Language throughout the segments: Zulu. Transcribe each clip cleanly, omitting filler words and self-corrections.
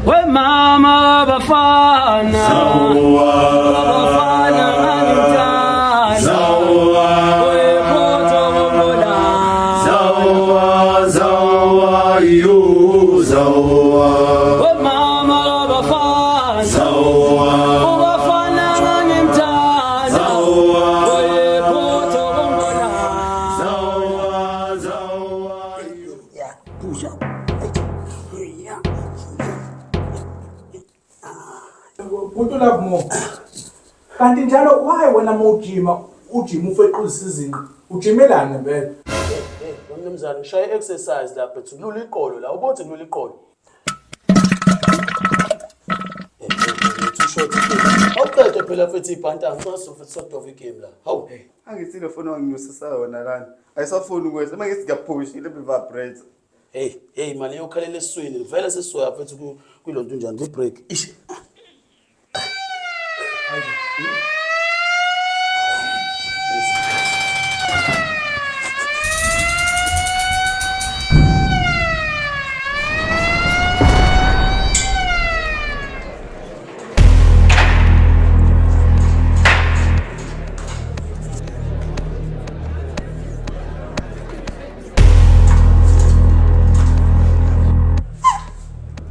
We mama bafana bafana ngangithanda wephotho bobola Zawa, zawa, yo, zawa. We mama bafana Zawa, ubafana ngangimthanda zawa, wephotho bobola zawa, zawa, yo. Bhuti love more. Kanti njalo why wena mawujima ujima ufequzisa izinqa? Ujimelani ngempela? Hey, mnumzane ngishaye exercise lapha ethi kulula iqolo la ubona ukuthi kulula iqolo. Too short. Awuqede phela futhi ibhanta ngicela futhi sodova igame la. Hawu. Angithi le foni wanginyusisa yona lana. Ayisafuni ukwehla. Uma ngithi ngiyaphusha ile vibrate. Hey, hey mali yokhalela esiswini vele sesisoya futhi kulonto njani ku break. Ish.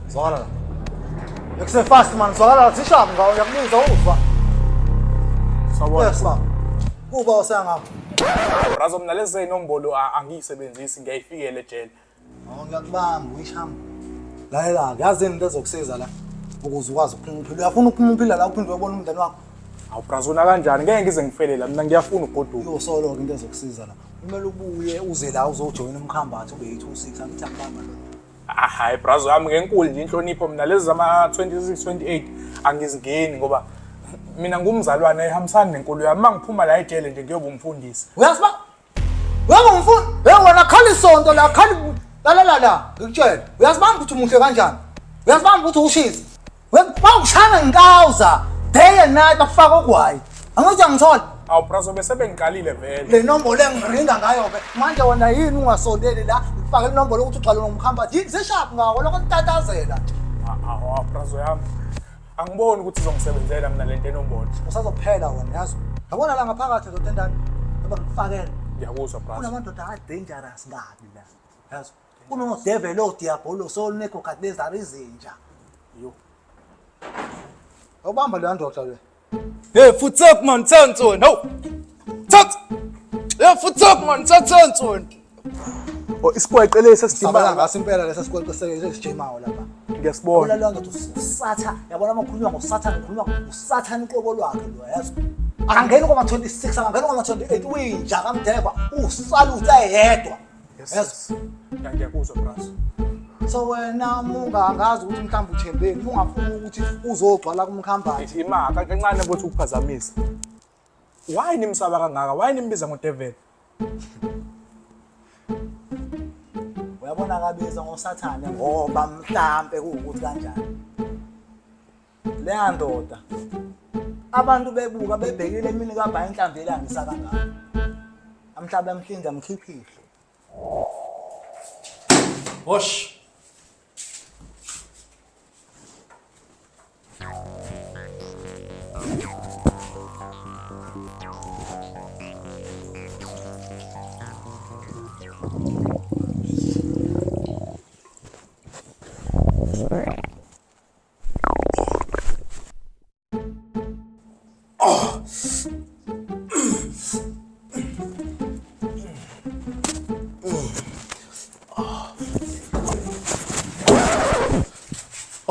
Zwakala la. Ekuse fast man, zwakala la zishaphi ngawo uyakubiza uzwa. Sawubona. Yes baba. Kuba usengapha. Brazo mina lezi inombolo angiyisebenzisi ngiyayifikela ejele. Awu ngiyakubamba uyishamba. Lalela ke yazi into ezokusiza la ukuze ukwazi ukuphuma uphila. Uyafuna ukuphuma uphila la uphinde uyobona umndeni wakho. Awu brazo una kanjani? Ngeke ngize ngifele la mina ngiyafuna ukugoduka. Uyosolo ke into ezokusiza la. Kumele ubuye uze la uzojoyina umkhambathi ube yi-26 angithi akubamba lo. Ah hayi brazo yami ngenkulu nje inhlonipho mina lezi zama 26 28 angizingeni ngoba mina ngumzalwane ayihambisani nenkolo yami. Mangiphuma la ejele nje ngiyoba umfundisi. Uyazi ba? Uyangumfuni? Hey wena khala isonto la khala lalela la ngikutshele. Uyazibamba ukuthi umuhle kanjani? Uyazibamba ukuthi ushisa. Bawushaya ngenkawuza day and night bakufaka ogwayi. Angithi angithola Awu brazo bese bengiqalile vele. le nombolo engiringa ngayo ke manje wena yini ungasondeli la ngikufake inombolo ukuthi ugcwale nomkhambathi zishaphi ngawo lokho kutatazela nje. Awu brazo yami. Angiboni ukuthi izongisebenzela mina lento enombolo. Usazophela wena yazi. Yabona la ngaphakathi ndoda endala. Ngoba ngikufakele. Ngiyakuzwa brazo. Kunamadoda a-dangerous kabi la. Yazi. Kunodevil odiabolo solunekhokhadinezara izinja. Yo. Awubamba leya ndoda le. Hey, futsek man, tsentsweni. Hawu. Thatha. Hey, futsek man, tsentsweni. Oh isikweqe lesi Sabela esidima ngaso impela lesa sikweqe sesijimayo lapha. ngiyasibona. Yabona leyo ndoda usatha, yabona uma kukhulunywa ngosathane kukhulunywa ngosathane uqobo lwakhe lo yazi. Akangeni kwama-26, akangeni kwama-28, uyinja kamdeva, usaluthe eyedwa. Yes. yes. Ya ngiyakuzwa brazo. So wena mungangazi ukuthi mhlawumbe uthembeni, ungafuni ukuthi uzogcwala kumkhambathi. Ima kancane ukuthi ukuphazamisa. Why nimsaba kangaka? Why nimbiza ngodevil? Uyabona kabiza ngosathane ngoba mhlampe kuwukuthi kanjani. Leya ndoda abantu bebuka bebhekile emini kabha inhlamvu elangisa kangaka. Amhlaba emhlinza amkhiphile. Hosh.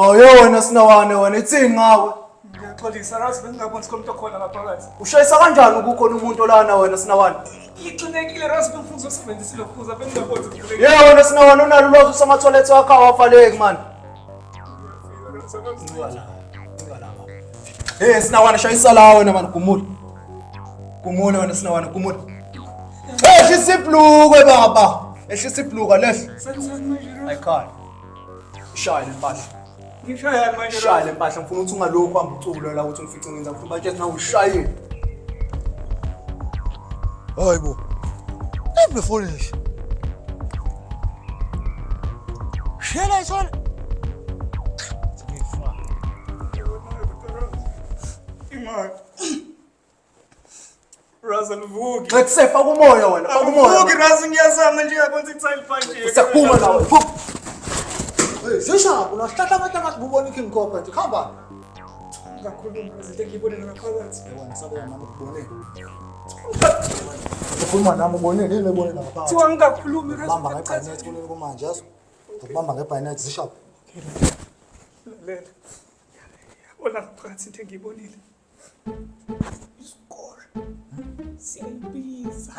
Oh yo wena sinawane wena ithini ngawe? Ngiyaxolisa Razi bengingaboni ukuthi khona umuntu okhona ngaphakathi. Ushayisa kanjani ukukhona umuntu olana wena sinawane? Ngixinekile Razi bengifuna ukuzosebenzisa lokhuza bengingaboni ukuthi kuvulekile. Ye wena sinawane unalo ulwazi usamathoyilethi wakho awafaleki man. Hey sinawane shayisa la wena man gumula. Gumula wena sinawane gumula. Ehlisa ibhlukwe baba. Ehlisa ibhlukwe lehla. Senzani manje Razi? Ayikhali. Shaya le mpahla. Ngishayani manje Shaya Razi? le mpahla ngifuna ukuthi ungalokhu uhamba ucula la ukuthi ngifice ngenza ngifuna batshela nawe ushayile. Hayibo. Every foolish. Shela isona. Raza livuki. Nxekuse faka umoya wena, faka umoya. Livuki Raza ngiyazama nje yabona ukuthi ithayile Siyaphuma nawe. Phuma. Hey, zishapho la sihlahla ngathi ngathi bubona iKing Cobra nje. Khamba. Ngakhuluma izinto engiyibonile ngaphakathi. Yabona sabona nami ukubonile. Ukhuluma nami ubonile yini ebonile ngaphakathi. Kuthiwa ngingakhulumi Raza. Bamba ngebhayinethi kuleli kumanje yazo. Ngikubamba ngebhayinethi zishapho. Lalela. Yabona ngaphakathi into engiyibonile. Isikole. Siyayibiza.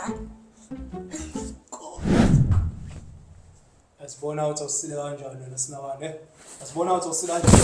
Asibona ukuthi awusile kanjani wena Sinawane. Asibona ukuthi awusile kanjani.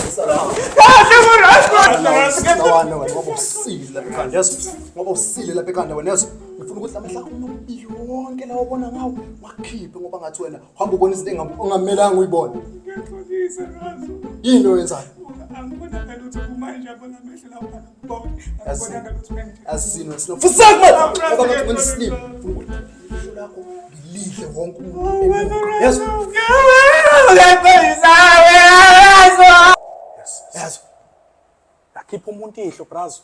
Sinawane wena ngoba usile lapha ekhanda yeso. Ngoba usile lapha ekhanda wena yeso. Ngifuna ukuthi lamehla akho omabili wonke lawa obona ngawo wakhiphe ngoba ngathi wena uhamba ubona izinto ongamelanga uyibone. Ngiyaxolisa Raza. Yini oyenzayo? Angibonanga lutho kumanje yabona amehlo lapha ngibona. Angibonanga lutho manje. Asini wena Sinawane. Fusek man. Ngoba ngathi wena isilima. Ngifuna ukuthi ihlo lakho ngilidle wonke umuntu. ebuka. Yeso. Yeso. Yakhipha umuntu ihlo brazo.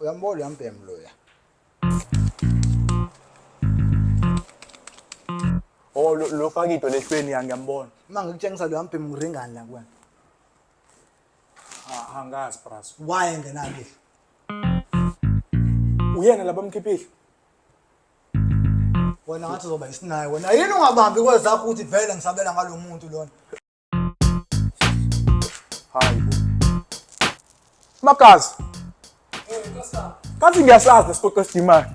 Uyambona uyambhemu loya. Oh lo lo faka into lehlweni ya ngiyambona. Uma ngikutshengisa lo yambhemu ngiringani la kuwena. Ah angazi brazo. Why engenalo ihlo? Uyena labamkhipha ihlo. Wena ngathi uzoba isinayi wena. Yini ungabambi kwezakho ukuthi vele ngisabela ngalo muntu lona. Hayi bo. Magazi. Kazi ngiyasazi lesipoqo esidimayo.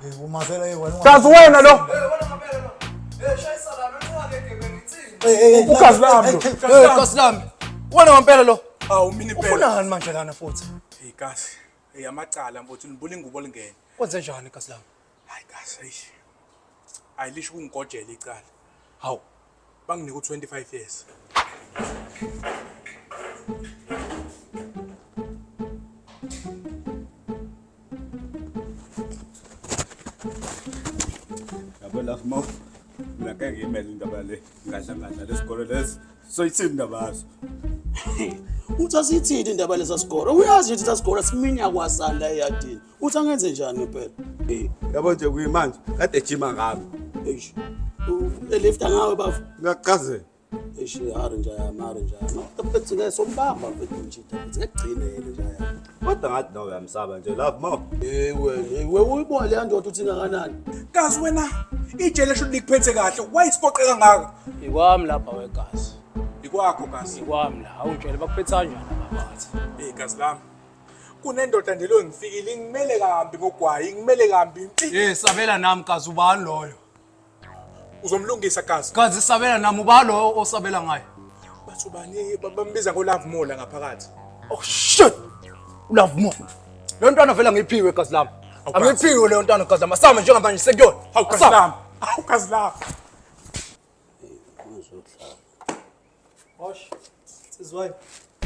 Hey, umazela hey wena. Kazi wena lo. Hey, hey, hey. Ugazi lami lo. Hey Nkosi lami. Wena ngempela lo. Awu mina impela. Ufunani manje lana futhi? Hey kazi. Hey amacala mfowethu nibula ingubo lingene. Kwenze njani Nkosi lami? Hayi kazi eish. Ayilisho ukungigojela icala. Hawu. Banginika u25 years. Yabo la mo. Mina ngeke ngiyimele indaba le. Ngadla ngadla lesikole lesi. So ithini indaba yaso? Uthi asithini indaba lesa sigora? Uyazi nje ukuthi sigora siminya kwasani la eyadini. Uthi angenze njani ngempela? Eh, Yabo nje kuyimanje kade ejima ngami. eish. Elifta ngawe bafo. Ngiyachazela. Eish, hari nje yami, hari nje yami. Mfethu ngeke sombamba mfethu mjita. Mfethu ngeke yena nje yami. Kodwa ngathi nawe uyamsaba nje love mo. Hey wena, hey wena uyibona le ndoda uthi ngakanani? Kazi wena ijele sho likuphethe kahle. Why isipoqe kangaka? Ikwami lapha wegazi. Ikwakho kazi. Ikwami la. Awungitshele bakuphethe kanjani ababathi. Hey gazi lami. Kunendoda nje lo ngifikile ingimele kambi ngogwayi, ingimele kambi. Eh sabela nami kazi ubani loyo? Uzomlungisa gazi. Kazi sabela nami ubani loyo osabela ngaye? Bathi ubani bambiza ngo-love more la ngaphakathi. Oh shit. Ulove more. Leyo ntwana vele angiyiphiwe gazi lami. Awu, gazi. Angiyiphiwe leyo ntwana gazi lami. Asame njengamanje sekuyona. Hawu gazi Asame. lami. Hawu gazi lami. Bosh. Sizwayo.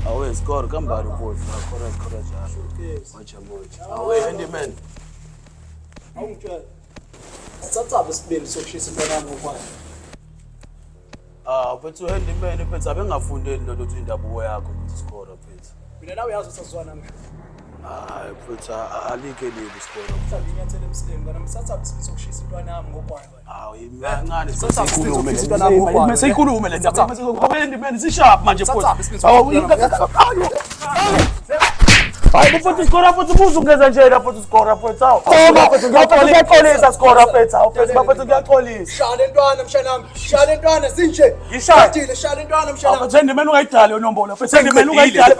Awe score kambani mfowethu. Khora khora njalo. Moja moja. Awe handyman. Awungitshela. Sithatha isibindi sokushisa intwana yami ngokwayo. Ah, mfethu handyman mfethu abengafundeli lo lutho indabuko yakho mfethu score mfethu. Mina nawe uyazi ukuthi asizwana msho. Hayi mfethu alikho elibi score. Mhlawumbe inyathelo emsileni kana msatha isibindi sokushisa intwana yami ngokwayo. Hawu imncane Sithatha isibindi sokushisa intwana yami ngokwayo. Seyikhulume le ndaba. Handyman sisharp manje Sithatha futhi. isibindi sokushisa intwana yami. Hayi mfethu score futhi buza ungeza nje la futhi score mfethu. Hawu. Mfethu ngiyaxolisa score mfethu. Hawu mfethu mfethu ngiyaxolisa. Shaya lentwana mshanami. Shaya lentwana sinje. Ngishaya. Qedile, shaya lentwana mshanami. Mfethu handyman ungayidali yonombolo. Mfethu handyman ungayidali.